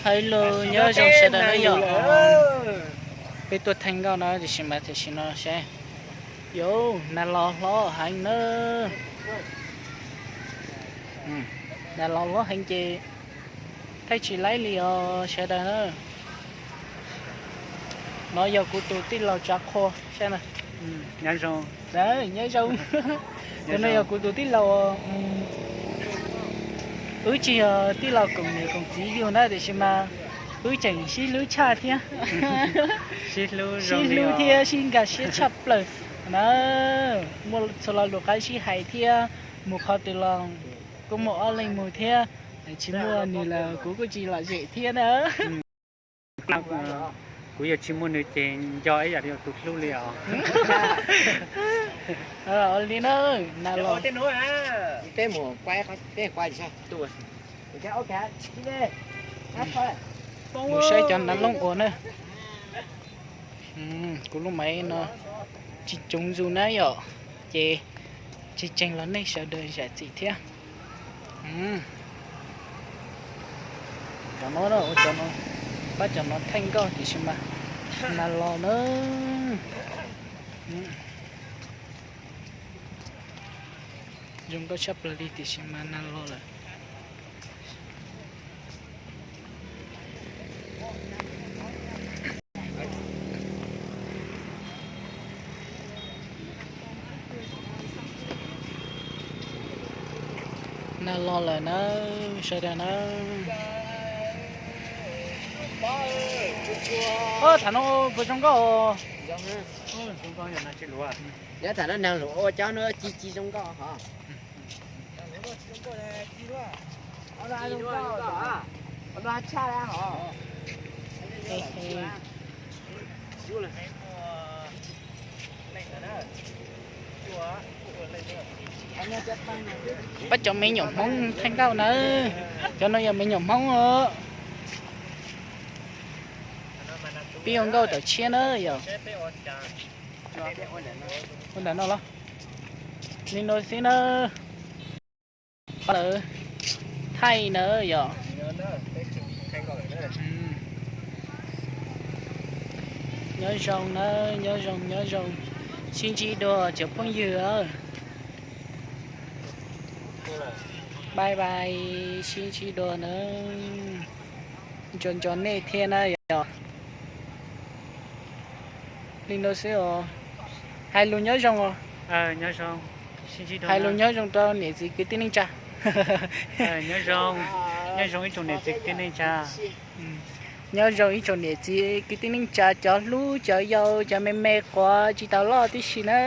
Hello, nyob zoo sawv daws na yom. Peb tuaj theej nkauj na, tiam sis mas tam sim no saib, yus nag los hlob heev na. Nag los hlob heev ces thaij tsis laib li os sawv daws na. No yog kuv tus tij laug Tsav Qhua. Nyob zoo. Tus no yog kuv tus tij laug. Wb tsis yog tij laug koom niam koom txiv yug na, tiam sis mas wb tseem sib hlub tshaj thiab. Sib hlub thiab sib nkag siab tshaj plaws na. Muaj txhua lo lus qab sib hais thiab, mus qhov twg los kuj muaj ob leeg mus thiab. Tsis muaj nws los kuv kuj tsis lom zem thiab na. Kuv yog tsis muaj nws ces nco ib yam li tus hlub li os. Li na, nag los mus saib cov nav looj ua na. Kuv lub maiv no tsis coob zus na yom, ces tsis tseeg los nej sawv daws zam txim thiab. Cov no, cov no, pab cov no theej nkauj tiam sis mas nag los na. Zoo nkauj tshaj plaws li tiam sis mas nag los lawm. Nag los lawm nawb sawv daws nawb. Tham no puas zoo nkauj? Yog tham no nag lus ua cov no ci ci zoo nkauj hov. Pab cov me nyuam Hmoob theej nkauj nawb. Cov no yog me nyuam Hmoob os. Peb ua nkauj tawm tshiab na yom. Ua ntawm no los. Li no xwb na. Lawv thaij na yom. Nyob zoo na, nyob zoo, nyob zoo. Sib ntsib dua cov phooj ywg. Bye bye, sib ntsib dua na. Nco nco nej thiab na yom. Li no xwb os. Hais lus nyob zoo os. Hais lus nyob zoo rau niam txiv kwv tij neej tsa. Nyob zoo ib tsoom niam txiv kwv tij neej tsa. Nyob zoo ib tsoom niam txiv kwv tij neej tsa, cov hlub cov yau, cov me me quav tsis tau loj tib si na.